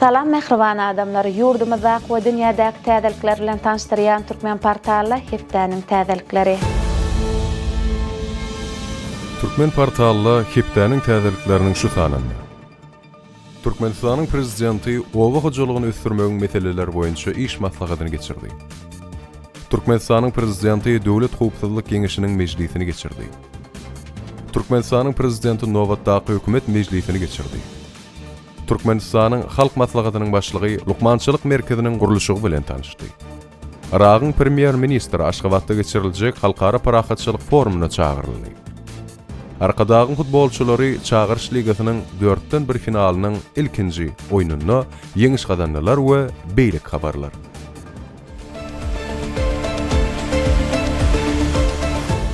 Salam mähriban adamlar! Ýurdumyzdaky we dünýädäki täzelikler bilen tanyşdyrýan Türkmen portally hepdäniň täzelikleri. Türkmen portally hepdäniň täzelikleriniň şu sanynda. Türkmenistanyň Prezidenti oba hojalygyny ösdürmegiň meseleleri boýunça iş maslahatyny geçirdi. Türkmenistanyň Prezidenti Döwlet howpsuzlyk geňeşiniň mejlisini geçirdi. Türkmenistanyň Prezidenti nobatdaky hökümet mejlisini geçirdi. Türkmenistanyň Halk Maslahatynyň Başlygy lukmançylyk merkeziniň gurluşygy bilen tanyşdy. Yragyň Premýer-ministri Aşgabatda geçiriljek Halkara parahatçylyk forumyna çagyryldy. Arkadagyň futbolçylary Çagyryş ligasynyň dörtden bir finalynyň ilkinji oýnunda ýeňiş gazandylar we beýleki habarlar.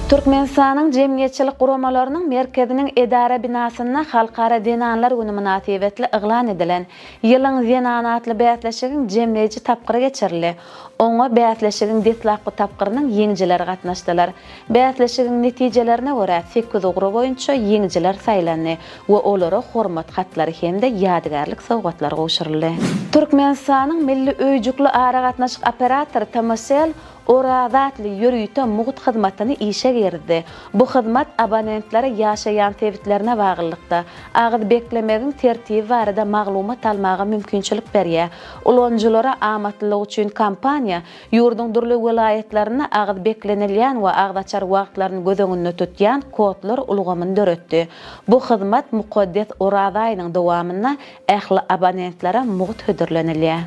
Türkmenistanyň Jemgyýetçilik guramalarynyň merkeziniň edara binasynda Halkara zenanlar güni mynasybetli yglan edilen Ýylyň zenany atly bäsleşigiň jemleýji tapgyry geçirildi. Oňa bäsleşigiň deslapky tapgyrynyň ýeňijileri gatnaşdylar. Bäsleşigiň netijelerine görä, sekiz ugry boýunça ýeňijiler saýlandy we olara hormat hatlary hem-de ýadygärlik sowgatlary gowşuryldy. Türkmenistanyň milli öýjükli aragatnaşyk operatory Tmcell Oraza atly ýörite mugt hyzmatyny işe girizdi. Bu hyzmat abonentlere ýaşaýan sebitlerine baglylykda, agyz beklemegiň tertibi barada maglumat almaga mümkinçilik berýär. Ulanyjylara amatlylyk üçin kompaniýa ýurduň dürli welaýatlarynda agyz beklenilýän we agzaçar wagtlaryny göz öňünde tutýan kodlar ulgamyny döretdi. Bu hyzmat mukaddes Oraza aýynyň dowamynda Ähli abonentlere mugt hödürlenilýär.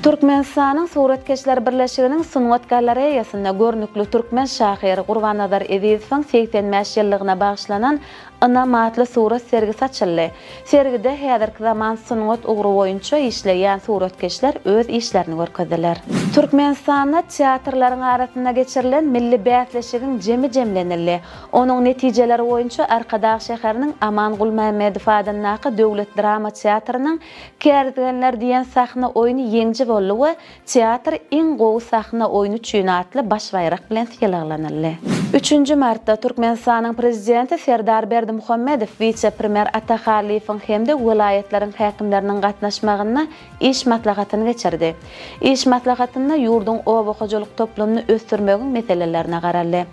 Türkmenistanyň Suratkeşler birleşiginiň Sungat galereýasynda görnükli türkmen şahyry Gurbannazar Ezizowyň 85 ýyllygyna bagyşlanan Ynam atly surat sergisi açyldy. Sergide häzirki zaman sungat ugry boýunça işleýän suratkeşler öz işlerini görkezdiler. Türkmenistanda teatrlaryň arasynda geçirilen milli bäsleşigiň jemi jemlenildi. Onuň netijeleri boýunça Arkadag şäheriniň Aman Gulmämmedow adyndaky döwlet drama teatrynyň Kärizgenler diýen sahna oýny ýeňiji boldy we teatr Iň gowy sahna oýny üçin atly baş baýrak bilen sylaglanyldy. Üçünji martda Türkmenistanyň Prezidenti Serdar Berdimuhamedow wise-premýer Ata Hallyýewiň hem-de welaýatlaryň häkimleriniň gatnaşmagynda iş maslahatyny geçirdi. Iş maslahatynda ýurduň oba hojalyk toplumyny ösdürmegiň meselelerine garaldy.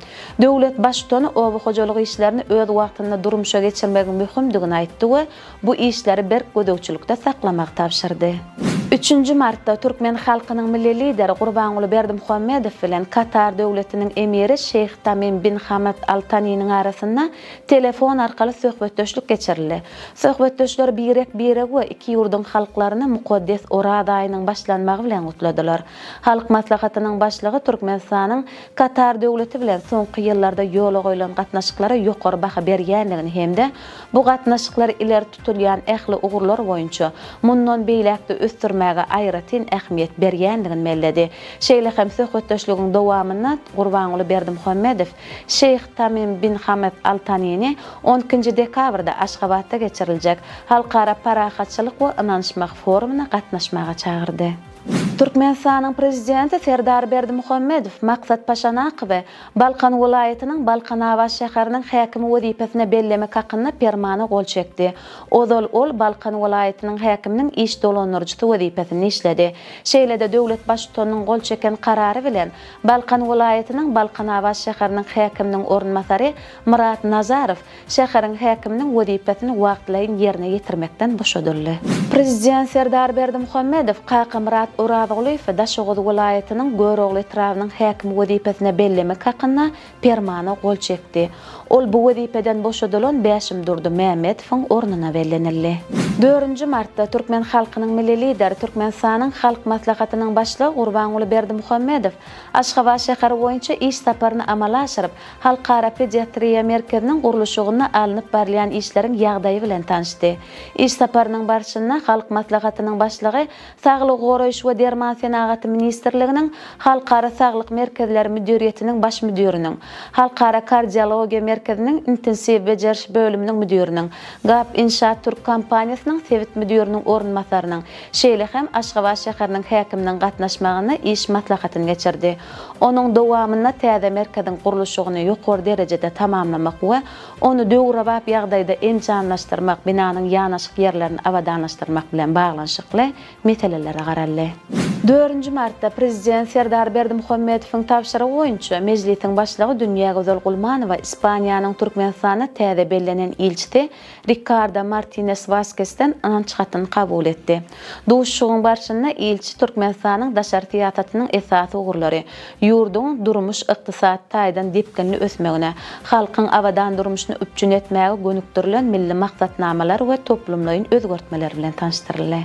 Döwlet Baştutany oba hojalyk işlerini öz wagtynda durmuşa geçirmegiň möhümdigini aýtdy we bu işleri berk gözegçilikde saklamagy tabşyrdy. Üçünji martda türkmen halkynyň Milli Lideri Gurbanguly Berdimuhamedow bilen Katar Döwletiniň Emiri Şeýh Tamim bin Hamad Al Taniniň arasynda telefon arkaly söhbetdeşlik geçirildi. Söhbetdeşler birek-biregi we iki ýurduň halklaryny mukaddes Oraz aýynyň başlanmagy bilen gutladylar. Halk Maslahatynyň Başlygy Türkmenistanyň Katar Döwleti bilen soňky ýyllarda ýola goýlan gatnaşyklara ýokary baha berýändigini hem-de bu gatnaşyklary ileri tutulýan ähli ugurlar boýunça mundan beýläk-de ösdürmäge aýratyn ähmiýet berýändigini belledi. Şeýle hem söhbetdeşligiň dowamynda Gurbanguly Berdimuhamedow Şeýh Tamim bin Hamed Al Tanini on ikinji dekabrda Aşgabatda geçiriljek Halkara parahatçylyk we ynanyşmak forumyna gatnaşmaga çagyrdy. Türkmenistanyň Prezidenti Serdar Berdimuhamedow Maksat Paşanakowy Balkan welaýatynyň Balkanabat şäheriniň häkimi wezipesine bellemek hakynda Permana gol çekdi. Ozal ol Balkan welaýatynyň häkiminiň iş dolandyryjysy wezipesinde işledi. Şeýle-de döwlet Baştutanynyň gol çeken Karary bilen, Balkan welaýatynyň Balkanabat şäheriniň häkiminiň orunbasary Myrat Nazarow şäheriň häkiminiň wezipesini wagtlaýyn ýerine ýetirmekden boşadyldy. Prezident Serdar Berdimuhamedow Kakamyrat Orazgulyýewi Daşoguz welaýatynyň Görogly etrabynyň häkimi wezipesine bellemek hakynda Permana gol çekdi. Ol bu wezipeden boşadylan Bäşimdurdy Mämmedowyň ornuna bellenildi. Dördünji martda türkmen halkynyň Milli Lideri, Türkmenistanyň Halk Maslahatynyň Başlygy Gurbanguly Berdimuhamedow Aşgabat şäheri boýunça iş saparyny amala aşyryp, Halkara pediatriýa merkeziniň gurluşygynda alnyp barylýan işleriň ýagdaýy bilen tanyşdy. Iş saparynyň barşynda Halk Maslahatynyň Başlygy Saglygy goraýyş we derman senagaty ministrliginiň Halkara saglyk merkezleri müdiriýetiniň baş müdiriniň, Halkara kardiologiýa merkeziniň intensiw bejeriş bölüminiň müdiriniň, Gap Inşaat türk kompaniýasynyň sebit müdiriniň orunbasarynyň, şeýle hem Aşgabat şäheriniň häkiminiň gatnaşmagynda iş maslahatyny geçirdi. Onuň dowamynda täze merkeziň gurluşygyny ýokary derejede tamamlamak we ony döwrebap ýagdaýda enjamlaşdyrmak, binanyň ýanaşyk ýerlerini abadanlaşdyrmak. pugtalandyrmak bilen baglanyşykly meselelere garaldy. Dördünji martda Prezident Serdar Berdimuhamedowyň tabşyrygy boýunça Mejlisiň Başlygy Dünýägözel Gulmanowa Ispaniýanyň Türkmenistanda täze bellenen ilçisi Rikardo Martines Waskesden ynanç hatyny kabul etdi. Duşuşygyň barşynda ilçi Türkmenistanyň daşary syýasatynyň esasy ugurlary, ýurduň durmuş-ykdysady taýdan depginli ösmegine, halkyň abadan durmuşyny üpjün etmäge gönükdirilen milli maksatnamalar we toplumlaýyn özgertmeler bilen tanyşdyryldy.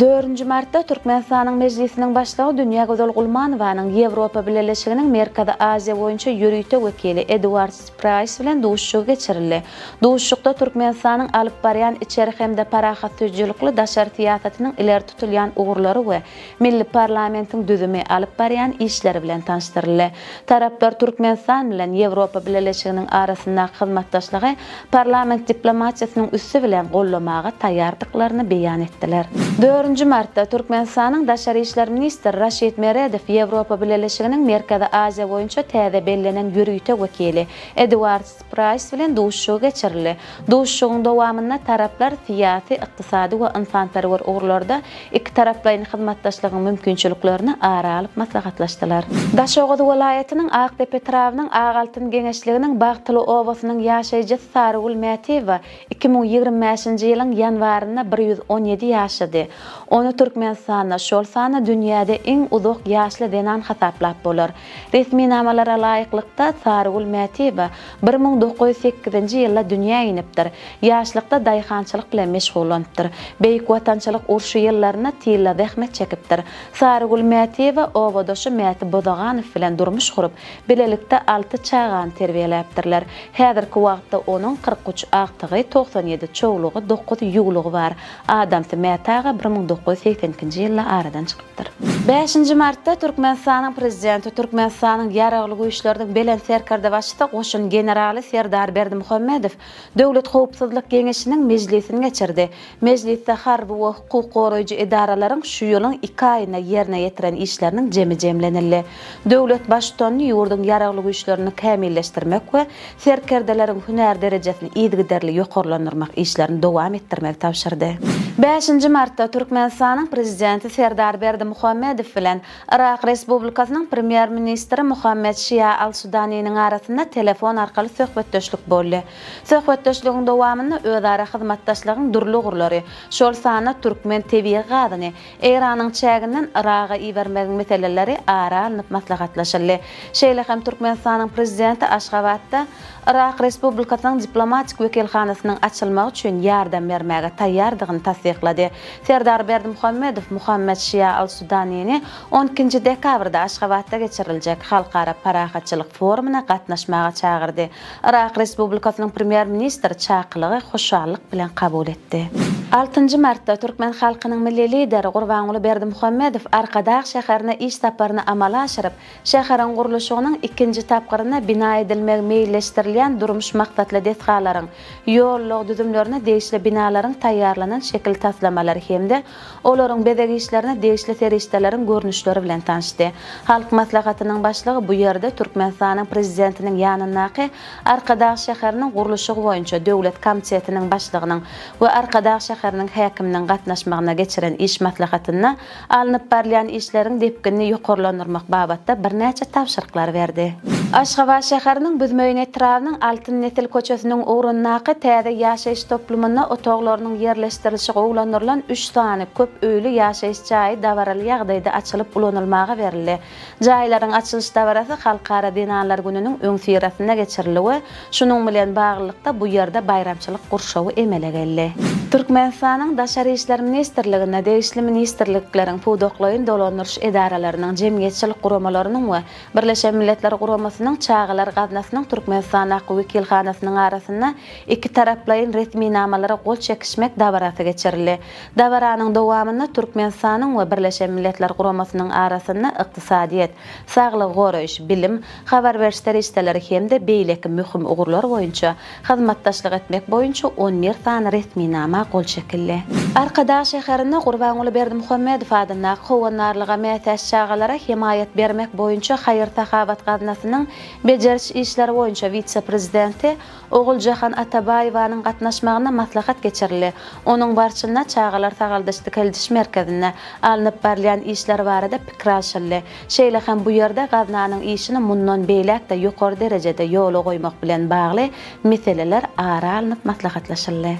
Dördünji martda Türkmenistanyň Mejlisiniň Başlygy Dünýägözel Gulmanowanyň Ýewropa Bileleşiginiň Merkezi Aziýa boýunça ýörite wekili Eduard Praýs bilen duşuşygy geçirildi. Duşuşykda Türkmenistanyň alyp barýan içeri hem-de parahatsöýüjilikli daşary syýasatynyň ileri tutulýan ugurlary we milli parlamentiň düzümi, alyp barýan işleri bilen tanyşdyryldy. Taraplar Türkmenistan bilen Ýewropa Bileleşiginiň arasyndaky hyzmatdaşlygy parlament diplomatiýasynyň üsti bilen goldamaga taýýardyklaryny beýan etdiler. Dördünji martda Türkmenistanyň daşary işler ministri Raşid Meredow Ýewropa Bileleşiginiň Merkezi Aziýa boýunça täze bellenen ýörite wekili Eduard Spraýs bilen duşuşygy geçirildi. Duşuşygyň dowamynda taraplar syýasy, ykdysady we ynsanperwer ugurlarda ikitaraplaýyn hyzmatdaşlygyň mümkinçiliklerini ara alyp maslahatlaşdylar. Daşoguz welaýatynyň Akdepe etrabynyň Ak altyn geňeşliginiň Bagtyly obasynyň ýaşaýjysy Sarygül Mätiýewa 2025-nji ýylyň ýanwarynda 117 ýaşady. Ony Türkmenistanda, şol sanda dünýäde iň uzak ýaşly zenan hasaplap bolar. Resminamalara laýyklykda, Sarygül Mätiýewa 1908-nji ýylda dünýä inipdir. Ýaşlykda daýhançylyk bilen meşgullanypdyr. Beýik Watançylyk urşy ýyllarynda tylda zähmet çekipdir. Sarygül Mätiýewa obadaşy Mäti Bozaganow bilen durmuş gurup, bilelikde alty çagany terbiýeläpdirler. Häzirki wagtda onuň 43 agtygy, 97 çowlugy, dokuz ýuwlugy bar. Adamsy Mäti aga 1982-nji ýylda aradan çykypdyr. Bäşinji martda Türkmenistanyň Prezidenti, Türkmenistanyň Ýaragly Güýçleriniň Belent Serkerdebaşysy goşun generaly Serdar Berdimuhamedow Döwlet howpsuzlyk geňeşiniň mejlisini geçirdi. Mejlisde harby we hukuk goraýjy edaralaryň şu ýylyň iki aýynda ýerine ýetiren işleriniň jemi jemlenildi. Döwlet Baştutanyny ýurduň Ýaragly Güýçlerini kämilleşdirmek we serkerdeleriň hünär derejesini yzygiderli ýokarlandyrmak işlerini dowam etdirmegi tabşyrdy. Bäşinji martda Türkmenistanyň Prezidenti Serdar Berdimuhamedow bilen Yrak Respublikasynyň Premýer-ministri Muhammed Şiýa Al-Sudaniniň arasynda telefon arkaly söhbetdeşlik boldy. Söhbetdeşligiň dowamynda özara hyzmatdaşlygyň dürli ugurlary, şol sanda türkmen tebigy gazyny Eýranyň çäginden Yraga ibermegiň meseleleri ara alnyp maslahatlaşyldy. Şeýle hem Türkmenistanyň Prezidenti Aşgabatda Yrak Respublikasynyň diplomatik wekilhanasynyň açylmagy üçin ýardam bermäge taýýardygyny tassyklady. Serdar Berdimuhamedow Muhammed Şiýa Al-Sudanini on ikinji dekabrda Aşgabatda geçiriljek Halkara parahatçylyk forumyna gatnaşmaga çagyrdy. Yrak Respublikasynyň Premýer-ministri çakylygy hoşallyk bilen kabul etdi. Altynjy martda türkmen halkynyň Milli Lideri Gurbanguly Berdimuhamedow Arkadag şäherine iş saparyny amala aşyryp, şäheriň gurluşygynyň ikinji tapgyrynda bina edilmegi meýilleşdirilýän durmuş maksatly desgalaryň, ýol-ulag düzümlerine degişli binalaryň taýýarlanan şekil taslamalary hem-de olaryň bezeg işlerine degişli serişdeleriň görnüşleri bilen tanyşdy. Halk Maslahatynyň Başlygy bu ýerde Türkmenistanyň Prezidentiniň ýanyndaky Arkadag şäheriniň gurluşygy boýunça döwlet komitetiniň başlygynyň we Arkadag şäheriniň häkiminiň gatnaşmagynda geçiren iş maslahatynda alnyp barylýan işleriň depginini ýokarlandyrmak babatda birnäçe tabşyryklary berdi. Aşgabat şäheriniň Büzmeýin etrabynyň Altyn nesil köçesiniň ugrundaky täze ýaşaýyş toplumynda otaglarynyň ýerleşdirilişi gowulandyrylan üç sany köp öýli ýaşaýyş jaýy dabaraly ýagdaýda açylyp ulanylmaga berildi. Jaýlaryň açylyş dabarasy Halkara zenanlar gününiň öňüsyrasynda geçirildi we şunuň bilen baglylykda bu ýerde baýramçylyk gurşawy emele geldi. Türkmenistanyň Daşary işler ministrliginde degişli ministrlikleriň, pudaklaýyn dolandyryş edaralarynyň, jemgyýetçilik guramalarynyň we Birleşen Milletler Guramasynyň Çagalar gaznasynyň Türkmenistandaky wekilhanasynyň arasynda ikitaraplaýyn resminamalara gol çekişmek dabarasy geçirildi. Dabaranyň dowamynda Türkmenistanyň we Birleşen Milletler Guramasynyň arasynda ykdysadyýet, saglygy goraýyş, bilim, habar beriş serişdeleri hem-de beýleki möhüm ugurlar boýunça hyzmatdaşlyk etmek boýunça on bir sany resminama gol çekildi. Arkadag şäherinde Gurbanguly Berdimuhamedow adyndaky Howandarlyga mätäç çagalara hemaýat bermek boýunça haýyr-sahawat gaznasynyň. bejeriş işleri boýunça wise-prezidenti Oguljahan Atabaýewanyň gatnaşmagynda maslahat geçirildi. Onuň barşynda çagalar sagaldyş-dikeldiş merkezinde alnyp barylýan işler barada pikir alşyldy. Şeýle hem bu ýerde gaznanyň işini mundan beýläk-de ýokary derejede ýola goýmak bilen bagly meseleler ara alnyp maslahatlaşyldy.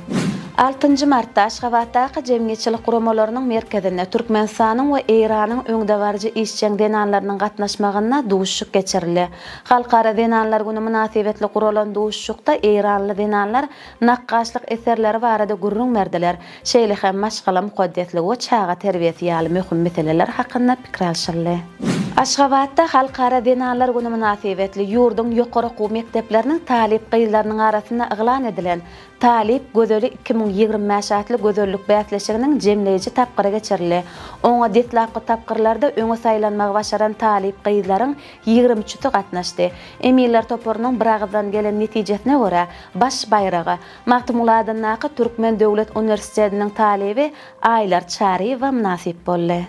Altynjy martda Aşgabatdaky Jemgyýetçilik guramalarynyň merkezinde Türkmenistanyň we Eýranyň öňdebaryjy işjeň zenanlarynyň gatnaşmagynda duşuşyk geçirildi. Halkara zenanlar güni mynasybetli guralan duşuşykda eýranly zenanlar nakgaşlyk eserleri barada gürrüň berdiler, şeýle hem maşgala mukaddesligi we çaga terbiýesi ýaly möhüm meseleler hakynda pikir alşyldy. Aşgabatda Halkara zenanlar güni mynasybetli ýurduň ýokary okuw mekdepleriniň talyp gyzlarynyň arasynda yglan edilen Talyp gözeli 2025 atly gözellik bäsleşiginiň jemleýji tapgyry geçirildi. Oňa deslapky tapgyrlarda öňe saýlanmagy başaran talyp gyzlaryň 20 üçüsi gatnaşdy. Eminler toparynyň biragyzdan gelen netijesine görä, baş baýraga Magtymguly adyndaky Türkmen döwlet uniwersitetiniň talyby Aýlar Çaryýewa mynasyp boldy.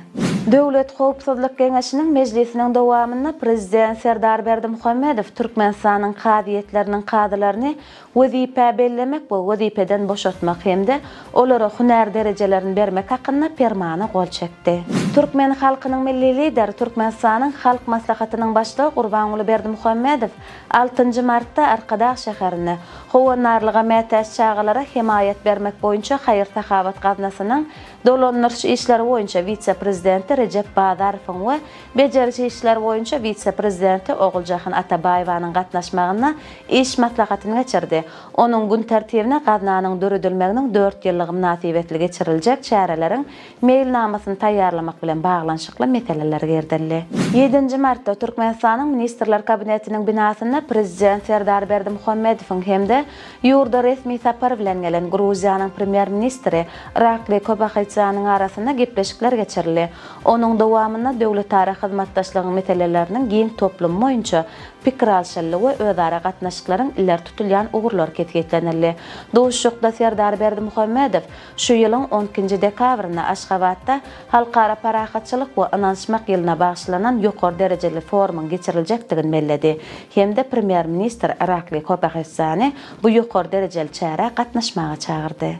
Döwlet howpsuzlyk geňeşiniň mejlisiniň dowamynda Prezident Serdar Berdimuhamedow Türkmenistanyň kazyýetleriniň kazylaryny wezipä bellemek we wezipeden boşatmak hem-de olara hünär derejelerini bermek hakynda Permana gol çekdi. Türkmen halkynyň Milli Lideri, Türkmenistanyň Halk Maslahatynyň Başlygy Gurbanguly Berdimuhamedow altynjy martda Arkadag şäherinde Howandarlyga mätäç çagalara hemaýat bermek boýunça haýyr-sahawat gaznasynyň dolandyryş işleri boýunça wise-prezidenti Rejep Bazarowyň we bejeriş işleri boýunça wise-prezidenti Oguljahan Atabaýewanyň gatnaşmagynda iş maslahatyny geçirdi. Onuň gün tertibine gaznanyň döredilmeginiň dört ýyllygy mynasybetli geçiriljek çäreleriň meýilnamasyny taýýarlamak bilen baglanyşykly meseleler girizildi. Ýedinji martda Türkmenistanyň Ministrler Kabinetiniň binasynda Prezident Serdar Berdimuhamedowyň hem-de ýurda resmi sapar bilen gelen Gruziýanyň Premýer-ministri Irakli Kobahidzäniň arasynda gepleşikler geçirildi. Onuň dowamynda döwletara hyzmatdaşlygyň meseleleriniň giň toplumy boýunça pikir alşyldy we özara gatnaşyklaryň ileri tutulýan ugurlary kesgitlenildi. Duşuşykda Serdar Berdimuhamedow şu ýylyň on ikinji dekabrynda Aşgabatda Halkara parahatçylyk we ynanyşmak ýylyna bagyşlanan ýokary derejeli forumyň geçiriljekdigini belledi hem-de Premýer-ministr Irakli Kobahidzäni bu ýokary derejeli çärä gatnaşmaga çagyrdy.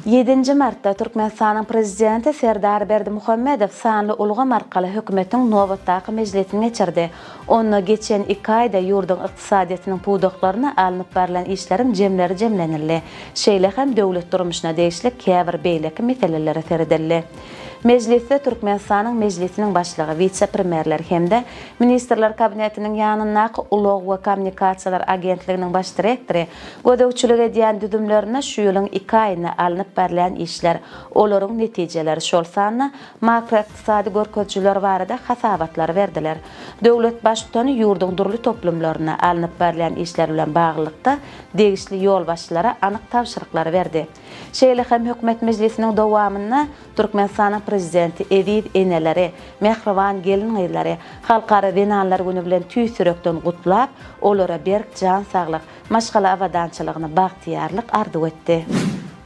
Ýedinji martda Türkmenistanyň Prezidenti Serdar Berdimuhamedow sanly ulgam arkaly Hökümetiň nobatdaky mejlisini geçirdi. Onda geçen iki aýda ýurduň ykdysadyýetiniň pudaklarynda alnyp barlan işleriň jemleri jemlenildi. Şeýle hem döwlet durmuşyna degişli käbir beýleki meselelere seredildi. Mejlisde Türkmenistanyň Mejlisiniň Başlygy, wise-premýerler hem-de Ministrler Kabinetiniň ýanyndaky Ulag we kommunikasiýalar agentliginiň baş direktory gözegçilik edýän düzümlerinde şu ýylyň iki aýynda alnyp barylýan işler, olaryň netijeleri, şol sanda makroykdysady görkezijiler barada hasabatlary berdiler. Döwlet Baştutany ýurduň dürli toplumlarynda alnyp barylýan işler bilen baglylykda degişli ýolbaşçylara anyk tabşyryklary berdi. Şeýle hem Hökümet mejlisiniň dowamynda Türkmenistanyň Prezidenti eziz eneleri, mähriban gelin-gyzlary Halkara zenanlar güni bilen tüýs ýürekden gutlap, olara berk jan saglyk, maşgala abadançylygyny, bagtyýarlyk arzuw etdi.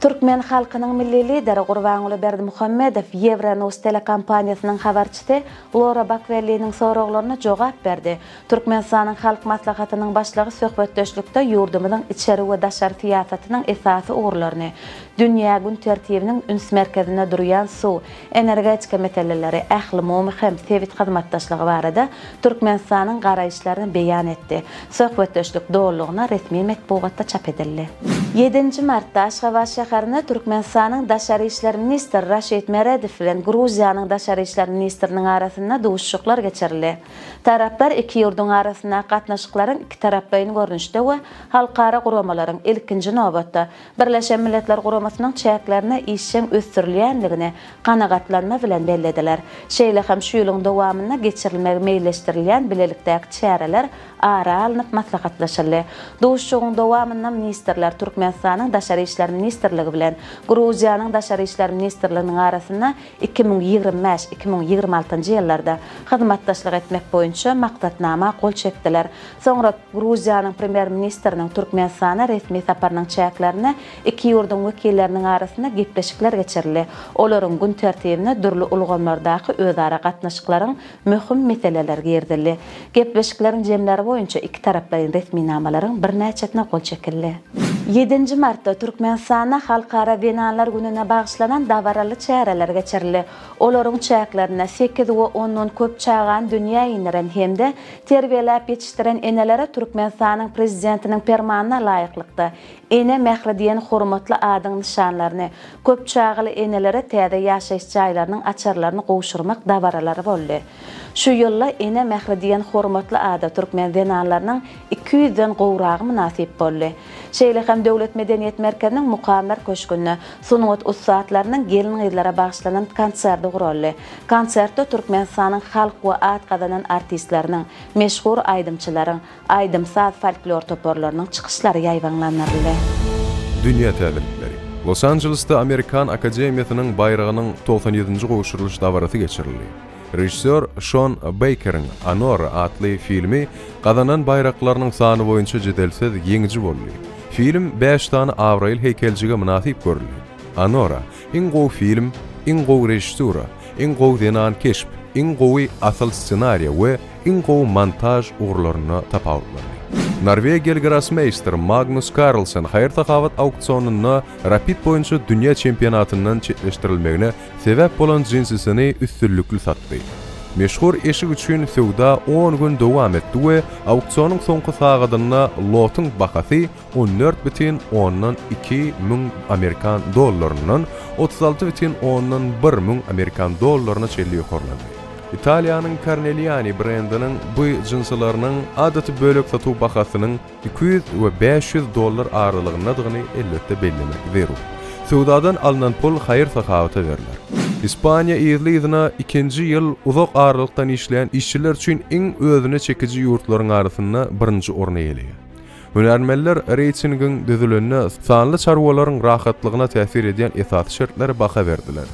Türkmen halkynyň Milli Lideri Gurbanguly Berdimuhamedow Euronews telekompaniýasynyň habarçysy Lora Bakwelliniň soraglaryna jogap berdi. Türkmenistanyň Halk Maslahatynyň Başlygy söhbetdeşlikde ýurdumyzyň içeri we daşary syýasatynyň esasy ugurlaryny, dünýä gün tertibiniň üns merkezinde durýan suw, energetika meseleleri, ählumumy hem sebit hyzmatdaşlygy barada Türkmenistanyň garaýyşlaryny beýan etdi. Söhbetdeşlik dolulygyna resmi metbugatda çap edildi. Ýedinji martda Aşgabat şäherinde Türkmenistanyň daşary işler ministri Raşid Meredow bilen Gruziýanyň daşary işler ministriniň arasynda duşuşyklar geçirildi. Taraplar iki ýurduň arasyndaky gatnaşyklaryň ikitaraplaýyn görnüşde we halkara guramalaryň, ilkinji nobatda, Birleşen Milletler Guramasynyň çäklerinde işjeň ösdürilýändigini kanagatlanma bilen bellediler. Şeýle hem şu ýylyň dowamynda geçirilmegi meýilleşdirilýän bilelikdäki çäreler ara alnyp maslahatlaşyldy. Duşuşygyň dowamynda ministrler Türkmenistanyň Daşary işler ministrliginiň. ministrligi bilen Gruziýanyň Daşary işler ministrliginiň arasynda 2025, 2026 ýyllarda hyzmatdaşlyk etmek boýunça maksatnama gol çekdiler. Soňra Gruziýanyň Premýer-ministriniň Türkmenistana resmi saparynyň çäklerinde iki ýurduň wekilleriniň arasynda gepleşikler geçirildi. Olaryň gün tertibine dürli ulgamlardaky özara gatnaşyklaryň möhüm meseleleri girizildi. Gepleşikleriň jemleri boýunça ikitaraplaýyn resminamalaryň birnäçesine gol çekildi. Ýedinji martda Türkmenistanda Halkara zenanlar gününe bagyşlanan dabaraly çäreler geçirildi. Olaryň çäklerinde sekiz we ondan köp çagany dünýä indiren hem-de terbiýeläp ýetişdiren enelere Türkmenistanyň Prezidentiniň Permanyna laýyklykda, Ene mähri diýen hormatly adyň nyşanlaryny, köp çagaly enelere täze ýaşaýyş jaýlarynyň açarlaryny gowşurmak dabaralary boldy. Şu ýylda Ene mähri diýen hormatly ada türkmen zenanlarynyň 200-den gowragy mynasyp boldy. Şeýle hem Döwlet medeniýet merkeziniň Mukamlar köşgünde sungat ussatlarynyň gelin-gyzlara bagyşlanan konserti guraldy. Konsertde Türkmenistanyň halk we at gazanan artistleriniň, meşhur aýdymçylaryň, aýdym-saz folklor toparlarynyň çykyşlary ýaýbaňlandyryldy. Dünýä täzelikleri. Los-Anjelesde Amerikan akademiýasynyň baýragynyň 97-nji gowşurylyş dabarasy geçirildi. Režissýor Şon Beýkeriň Anora atly filmi gazanan baýraklarynyň sany boýunça jedelsiz ýeňiji boldy. Film bäş sany abraýly heýkeljige mynasyp görüldi. Anora, iň gowy film, iň gowy režissura, iň gowy zenan keşp, iň gowy asyl ssenariýa we iň gowy montaž ugurlarynda tapawutlandy. Norwegiýaly grossmeýster Magnus Karlsen haýyr-sahawat auksionynda rapid boýunça dünýä çempionatyndan çetleşdirilmegine sebäp bolan jinsisini üstünlikli satdy. Meşhur eşik üçin söwda on gün dowam etdi we auksionyň soňky sagadynda lotuň bahasy 14,2 müň amerikan dollaryndan 36,1 müň amerikan dollaryna çenli ýokarlandy. Italiýanyň Corneliani brendiniň bu jinsileriniň adaty bölek satuw bahasynyň 200 we 500 dollar aralygyndadygyny elbetde bellemek zerur. Söwdadan alnan pul haýyr-sahawata berler. Ispaniýa yzly-yzyna ikinji ýyl uzak aralykdan işleýän işçiler üçin iň özüne çekiji ýurtlaryň arasynda birinji orny eýeleýär. Hünärmenler reýtingiň düzülende sanly çarwalaryň rahatlygyna täsir edýän esasy şertlere baha berdiler.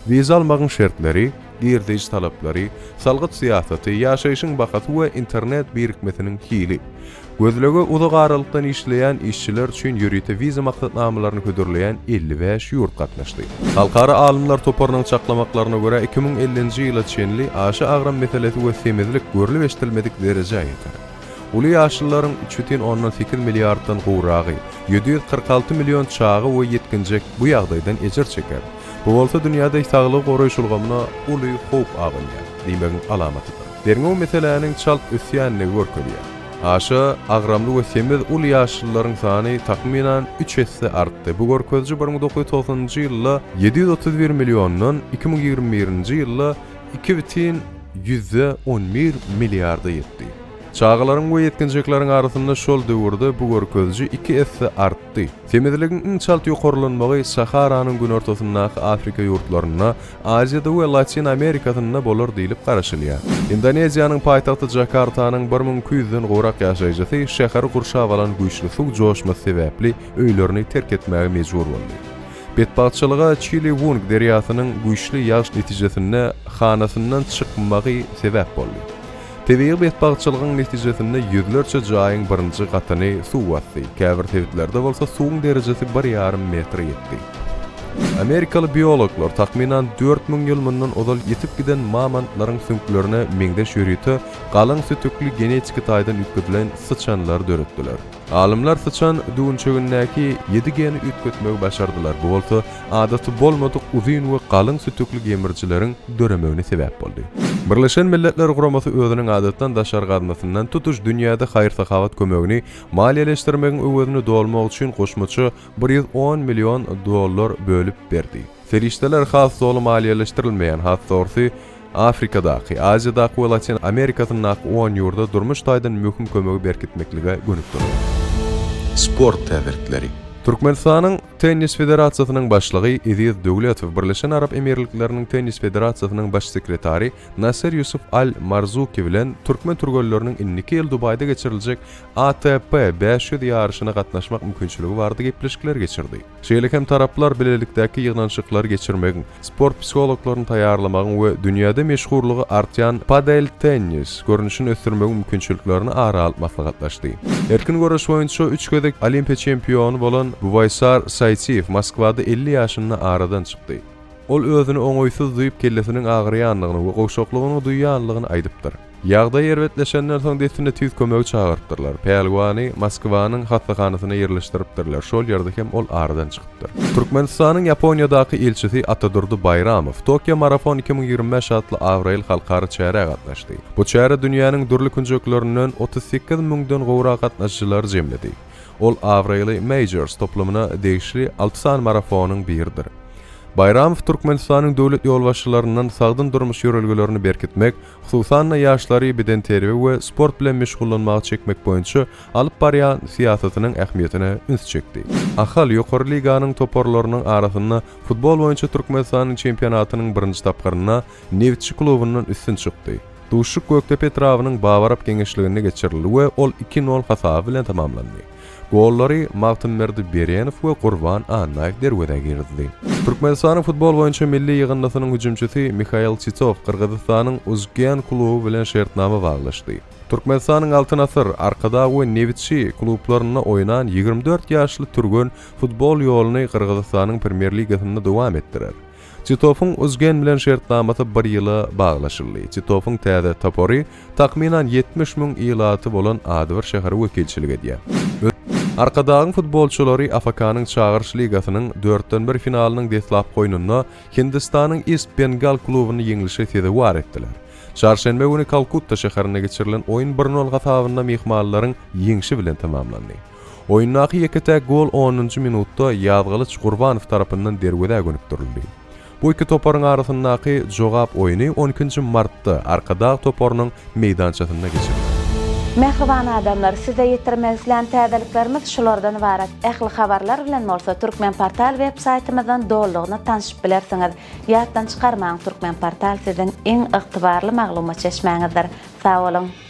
Wiza almagyň şertleri, girdeji talaplary, salgyt syýasaty, ýaşaýşyň bahasy we internet birikmesiniň hili. Gözlege uzak aralykdan işleýän işçiler üçin ýörite wiza maksatnamalaryny hödürleýän 55 ýurt gatnaşdy. Halkara alymlar toparynyň çaklamaklaryna görä, 2050-nji ýyla çenli aşa agram meselesi we semizlik görlüp-eşidilmedik derejä ýeter. Uly ýaşlylaryň 3,8 milliarddan gowragy, 746 million çaga we ýetginjek bu ýagdaýdan ejir çeker. Bu bolsa dünýäde saglygy goraýyş ulgamyna uly howp abanýar diýmegiň alamatydyr. Derňew meseläniň çalt ösýändigini görkezýär. Aşa agramly we semiz uly ýaşlylaryň sany takmynan üç esse artdy. Bu görkeziji 1990-njy ýylda 731 milliondan 2021-nji ýylda 2,11 milliarda ýetdi. Çagalaryň we ýetginjekleriň arasynda şol döwürde bu görkeziji iki esse artdy. Semizligiň iň çalt ýokarlanmagy Saharanyň günortasyndaky Afrika ýurtlarynda, Aziýada we Latyn Amerikasynda bolar diýlip garaşylýar. Indoneziýanyň paýtagty Jakartanyň 1200-den gowrak ýaşaýjysy şäheri gurşap alan güýçli suw joşmasy sebäpli öýlerini terk etmäge mejbur boldy. Betbagtçylyga Çiliwung derýasynyň güýçli ýagyş netijesinde hanasyndan çykmagy sebäp boldy. Tebigy betbagtçylygyň netijesinde ýüzlerçe jaýyň birinji gatyny suw basdy, käbir sebitlerde bolsa suwuň derejesi bir ýarym metre ýetdi. Amerikaly biologlar takmynan 4000 ýyl mundan ozal ýitip giden mamontlaryň süňklerine meňzeş ýörite galyň sütükli genetiki taýdan üýtgedilen syçanlary döretdiler. Alymlar syçan düwünçegindäki ýedi geni üýtgetmegi başardylar, bu bolsa adaty bolmadyk uzyn we galyň sütükli gemrijileriň döremegine sebäp boldy. Birleşen Milletler Guramasy özüniň adatdan daşary gaznasyndan tutuş dünýäde haýyr-sahawat kömegini maliýeleşdirmegiň öwezini dolmak üçin goşmaça 110 million dollar bölüp berdi. Serişdeler has doly maliýeleşdirilmeýän, has dogrusy, Afrikadaky, Aziýadaky we Latyn Amerikasyndaky on ýurda durmuş taýdan möhüm kömegi berkitmeklige gönükdiriler. Sport täzelikleri. Türkmenistanyň Tennis federasiýasynyň başlygy Eziz Döwletow Birleşen Arap Emirlikleriniň Tennis federasiýasynyň baş sekretary Nasser Ýusuf Al Marzuki bilen türkmen türgenleriniň indiki ýyl Dubaýda geçiriljek ATP 500 ýaryşyna gatnaşmak mümkinçiligi barada gepleşikler geçirdi. Şeýle hem taraplar bilelikdäki ýygnanyşyklary geçirmegiň, sport psihologlaryny taýýarlamagyň we dünýäde meşhurlygy artýan padel-tennis görnüşini ösdürmegiň mümkinçiliklerini ara alyp maslahatlaşdy. Erkin göreş boýunça üç gezek Olimpiýa çempiony bolan Buwaýsar Saýtiýew Moskwada 50 ýaşynda aradan çykdy. Ol özüni oňaýsyz duýup, kellesiniň agyrýandygyny we gowşaklygyny duýýanlygyny aýdypdyr. Ýagdaý erbetleşenden soň dessine tiz kömegi çagyrypdyrlar. Pälwany Moskwanyň hassahanasyna ýerleşdiripdirler, şol ýerde hem ol aradan çykypdyr. Türkmenistanyň Ýaponiýadaky ilçisi Atadurdy Baýramow Tokio Marafon 2025 atly abraýly halkara çärä gatnaşdy. Bu çäre dünýäniň dürli künjeklerinden 38 müňden gowrak gatnaşyjylary jemledi. Ol abraýly Majors toplumyna degişli alty sany marafonyň biridir. Baýramow Türkmenistanyň döwlet ýolbaşçylaryndan sagdyn durmuş ýörelgelerini berkitmek, hususan-da ýaşlary bedenterbiýe we sport bilen meşgullanmaga çekmek boýunça alyp barýan syýasatynyň ähmiýetine üns çekdi. Ahal Ýokary liganyň toparlarynyň arasynda futbol boýunça Türkmenistanyň çempionatynyň birinji tapgyrynda Nebitçi klubundan üstün çykdy. Duşuşyk Gökdepe etrabynyň Babarap geňeşliginde geçirildi we ol iki nol hasaby bilen tamamlandy. Gollary Magtymberdi Berenow we Gurban Annaýew derwezä girizdi. Türkmenistanyň futbol boýunça milli ýygyndysynyň hüjümçisi Mihail Titow Gyrgyzystanyň Uzgen kluby bilen şertnama baglaşdy. Türkmenistanyň Altyn asyr, Arkadag we Nebitçi klublarynda oýnan 24 ýaşly türgen futbol ýoluny Gyrgyzystanyň Premýer-ligasynda dowam etdirer. Titowyň Uzgen bilen şertnamasy bir ýyla baglaşyldy. Titowyň täze topary takmynan 70 müň ilaty bolan adybir şähere wekilçilik edýär. Arkadagyň futbolçylary AFK-nyň Çagyryş ligasynyň dörtden bir finalynyň deslapky oýnunda Hindistanyň Ist Bengal klubuny ýeňlişe sezewar etdiler. Çarşenbe güni Kalkutta şäherinde geçirilen oýun bir nol hasabynda myhmanlaryň ýeňşi bilen tamamlandy. Oýundaky ýeke-täk gol onunjy minutda Ýazgylyç Gurbanow tarapyndan derwezä gönükdirildi. Bu iki toparyň arasyndaky jogap oýny on ikinji martda Arkadag toparynyň meýdançasynda geçiriler. Mähriban adamlar, size ýetirmek islän täzeliklerimiz şulardan ybarat. Ähli habarlar bilen bolsa Turkmenportal web saýtymyzdan dolulygyna tanşyp bilersiňiz. Ýatdan çykarmaň Turkmenportal siziň iň ygtybarly maglumat çeşmäňizdir. Sag boluň!